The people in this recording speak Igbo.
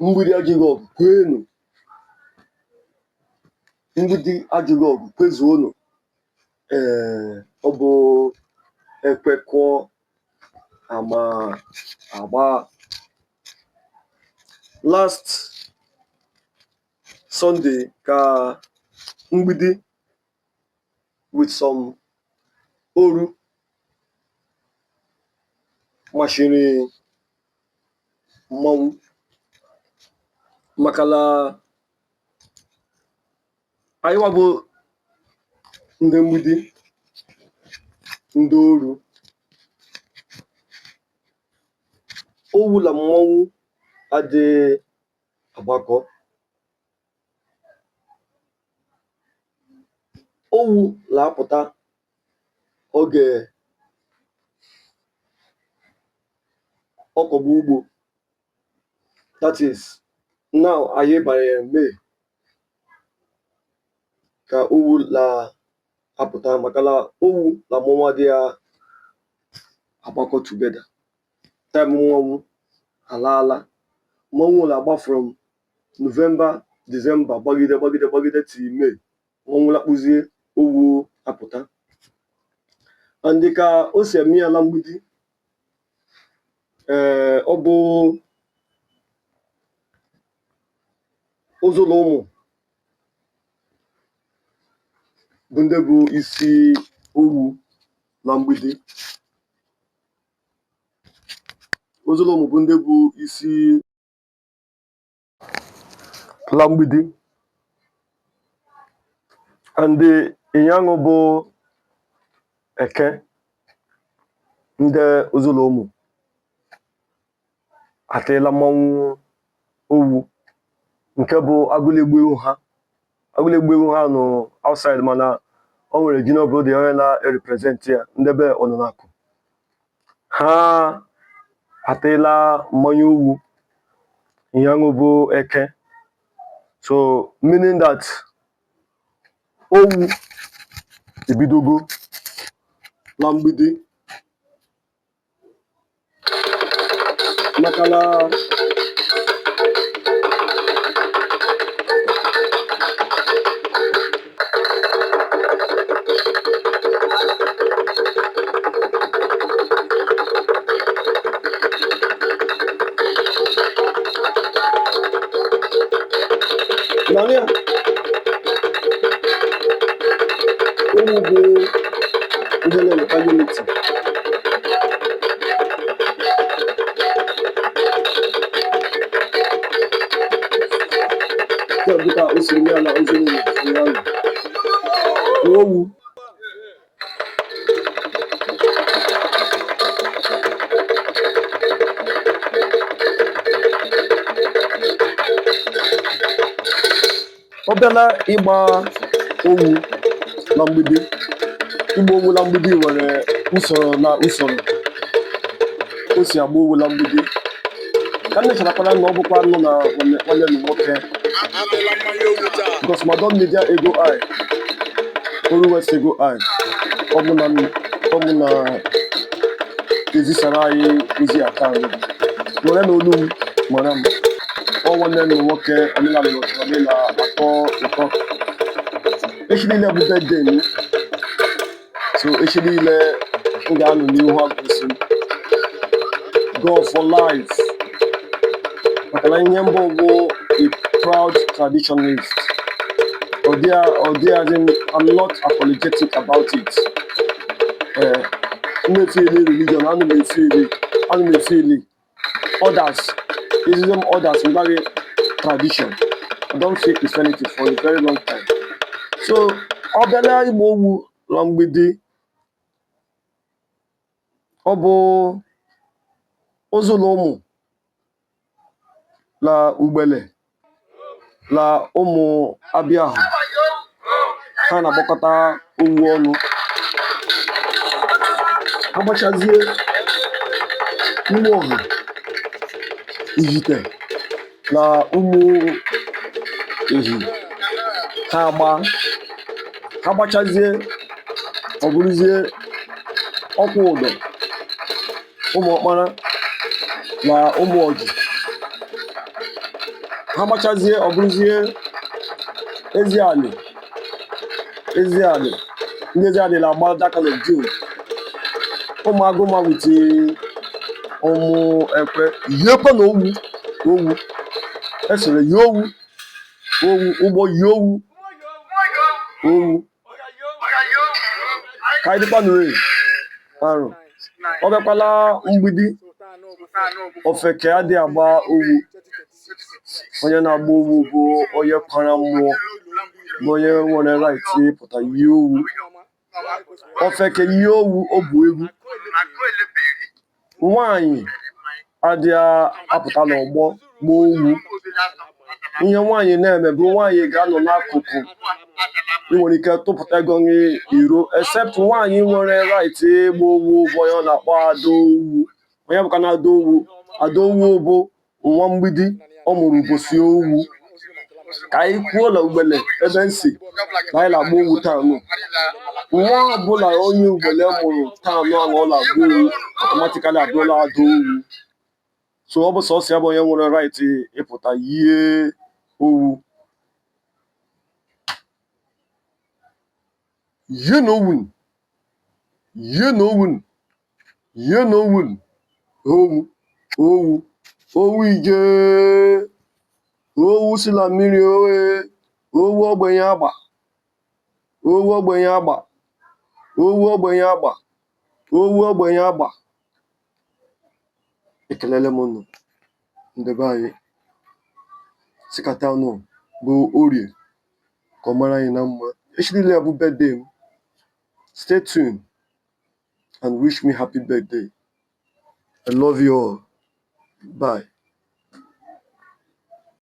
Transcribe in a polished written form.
Mgbidi ajụghị ọgụ kwenu. Mgbidi ajụghị ọgụ kwezuonụ. Ee, ọ bụ ekwe kụọ ama agba. Last Sunday ka Mgbidi with some Oru machiri mmanwụ maka na anyịwa bụ ndị Mgbidi, ndị Oru, owu na mmanwụ adịghị agbakọ. Owu na-apụta oge ọkọgbu ugbo, that is now anyị banyere May ka owu na-apụta, maka na owu na mmanwụ adịghị agbakọ together. Time mmanwụ alaala. Mmanwụ na-agba from November, December, gbagide gbagide gbagide till May. Mmanwụ lakpụzie, owu apụta. And ka o si eme ya na Mgbidi, ee, ọ bụ ụzụlụ ụmụ bụ ndị bụ isi owu na Mgbidi. Ụzụlụ ụmụ bụ ndị bụ isi la Mgbidi. And ịnyanwụ bụ Eke, ndị ụzụlụ ụmụ atịla mmanwụ owu nke bụ agụlegbu ewu ha. Agụlegbu ewu ha nọ outside, mana o nwere junior brother onye na-erepresent ya, ndebe ọnụnakụ ha atịla mmanya owu ịnyanwụ bụ Eke. So meaning that owu ebidogo na Mgbidi, maka na na ya owu bụ ihe na-eweta unity. Nke a dịka o siri mee na ozi ụnyaahụ owu. Ọ bịala ịgba owu na Mgbidi. Ịgba owu na Mgbidi nwere usoro na usoro o si agba owu na Mgbidi. Ka nne charakwara na ọ bụkwa nọ na nwanne m nwoke because Madam Media Ego I Oru West Ego I ọ bụ na ọ bụ na ezisara anyị ozi aka anyị were na olu m mara m. Ọ nwanne m nwoke omenala na ọdịnala na-atọ ụtọ. Echi niile bụ birthday m, so echi niile m ga-anọ n'ihu agụsị m go for life, maka na ihe mbụ bụ a proud traditionalist. Ọ dịghị, I'm not apologetic about it. Ee, m na-efeeli religion, ana m efeeli, ana m efeeli others, ism others, mgbaghe tradition. I don't feel Christianity for a very long time. So ọ bịala ịgba owu na Mgbidi, ọ bụ ụzụlụ ụmụ na ugbele na ụmụ abịahụ ha na-agbakọta owu ọnụ, agbachazie ụmụ ọha ihite na ụmụ ehi ha agba, ha gbachazie, ọ bụrụzie ọkwa ụdọ ụmụ ọkpara na ụmụ ọjị. Ha gbachazie, ọ bụrụzie Eziani. Eziani, ndị Eziani na-agba that kind of June. Ụmụagụma with ụmụ ekwe yiekwe na owu owu esere yi owu owu ụgbọ yi owu owu ka anyị dịkwa nụrụ arụ. Ọ bịakwala mgbidi, ofeke adịghị agba owu. Onye na-agba owu bụ onye kwara mmụọ, bụ onye nwere right ịpụta yie owu. Ofeke yie owu, o bu egwu. Nwaanyị adịghị apụta n'ọgbọ gbaa owu. Ihe nwaanyị na-eme bụ nwaanyị ga-anọ n'akụkụ. Ị nwere ike tụpụta ego gị iro, except nwaanyị nwere right ịgba owu bụ onye ọ na-akpọ ada owu. Onye bụkwa na ada owu? Ada owu bụ nwa mgbidi ọ mụrụ ụbọchị owu. Ka anyị kwuo na Ugbele ebe nsi na anyị na-agba owu taa nụ, nwa ọbụla onye Ugbele mụrụ taa nụ ahụ ọ na-agba owu, automatically abụrụla ada owu. So ọ bụ sọsọ ya bụ onye nwere right ịpụta yie owu. Yie na owu, yie na owu, yie na owu, owu owu owu ije owu si na mmiri oe owu ogbenye agba owu ogbenye agba owu ogbenye agba owu ogbenye agba. Ekelele m unu, ndị be anyị. Sị ka taa nụ bụ orie, ka ọ mara anyị na mma. Echi niile bụ birthday m. Stay tuned and wish me happy birthday. I love you all. Bye.